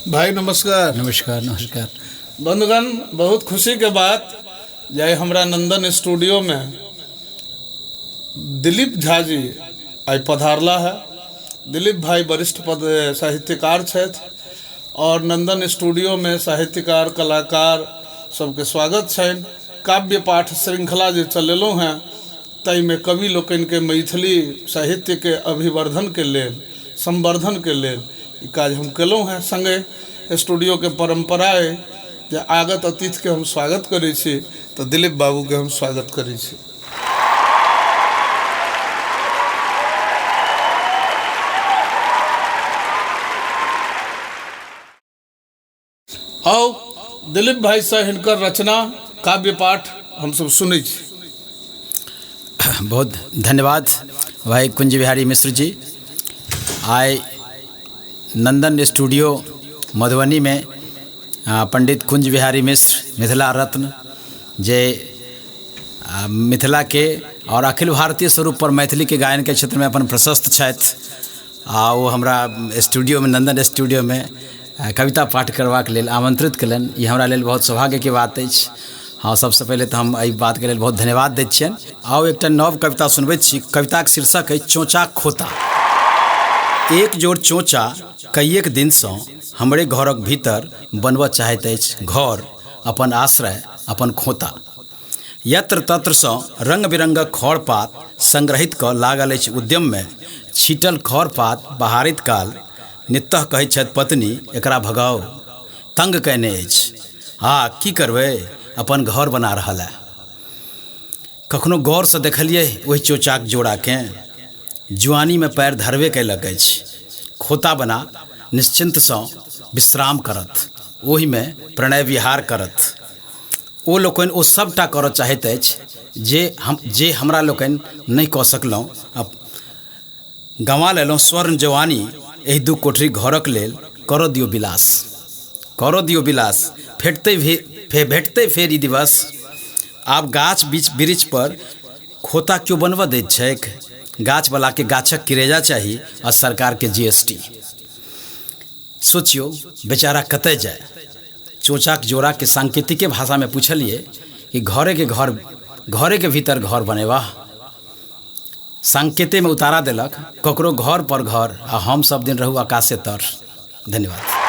भाई नमस्कार। नमस्कार नमस्कार। बंधुगण, बहुत खुशी के बात जे हमरा नंदन स्टूडियो में दिलीप झा जी आइ पधारला है। दिलीप भाई वरिष्ठ पद साहित्यकार छथि और नंदन स्टूडियो में साहित्यकार कलाकार सबके स्वागत छनि। काव्य पाठ श्रृंखला जे चलेलहुँ हेँ ताहिमे कवि लोकनिके मैथिली साहित्यके अभिवर्धनके लेल, संवर्धनके लेल ई काज हम केलहुँ हेँ। संगे स्टूडियोके परम्परा अइ जे आगत अतिथिके हम स्वागत करै छी, तऽ दिलीप बाबूके हम स्वागत करै छी। आउ दिलीप भाई से हिनकर रचना काव्य पाठ हमसब सुनै छी। बहुत धन्यवाद भाई कुंज बिहारी मिश्र जी। आइ नंदन स्टूडियो मधुबनी में पंडित कुंज बिहारी मिश्र मिथिला रत्न जे मिथिला के और अखिल भारतीय स्वरूप पर मैथिली के गायन के क्षेत्र में अपन प्रशस्त छथि आ ओ हमरा स्टूडियोमे नन्दन स्टूडियोमे कविता पाठ करबाक लेल आमन्त्रित कयलनि। ई हमरा लेल बहुत सौभाग्यके बात अछि। हँ, सबसँ पहिले तऽ हम एहि बातके लेल बहुत धन्यवाद दै छियनि। आउ एकटा नव कविता सुनबैत छी। कविताके शीर्षक अछि चोँचाक खोता। एक जोड़ चोँचा कइएक दिनसँ हमरे घरक भीतर बनबऽ चाहैत अछि घर, अपन आश्रय, अपन खोता। यत्र तत्रसँ रंग बिरंगक खड़ पात संग्रहित कऽ लागल अछि उद्यममे। छीटल खड़ पात बहारैत काल नित्तह कहैत छथि पत्नी, एकरा भगाउ, तंग कयने अछि। आ की करबै, अपन घर बना रहल ए। कखनो गौरसँ देखलियै ओहि चोचाक जोड़ाकेँ? जुआनीमे पैर धरबे कयलक अछि। खोता बना निश्चिन्तसँ विश्राम करत, ओहिमे प्रणय विहार करत। ओ लोकनि ओ सभटा करऽ चाहैत अछि जे हम जे हमरा लोकनि नहि कऽ सकलहुँ आ गँवा लेलहुँ स्वर्ण जवानी एहि दू कोठरी घरक लेल। करऽ दियौ विलास, करऽ दियौ विलास, भेटतै भेटतै फेर ई दिवस। आब गाछ बीच वृक्षपर खोता केओ बनबऽ दैत छैक? गाछवलाके गाछक किरेजा चाही आ सरकारके जी एस टी। सोचियौ, बेचारा कतय जाय? चोचाक जोड़ाके सांकेतिके भाषामे पुछलियै कि घरेके घर घरेके भीतर घर बनेबह? सांकेतेमे उतारा देलक, ककरो घर पर घर आ हम सब दिन रहू आकाशे तर। धन्यवाद।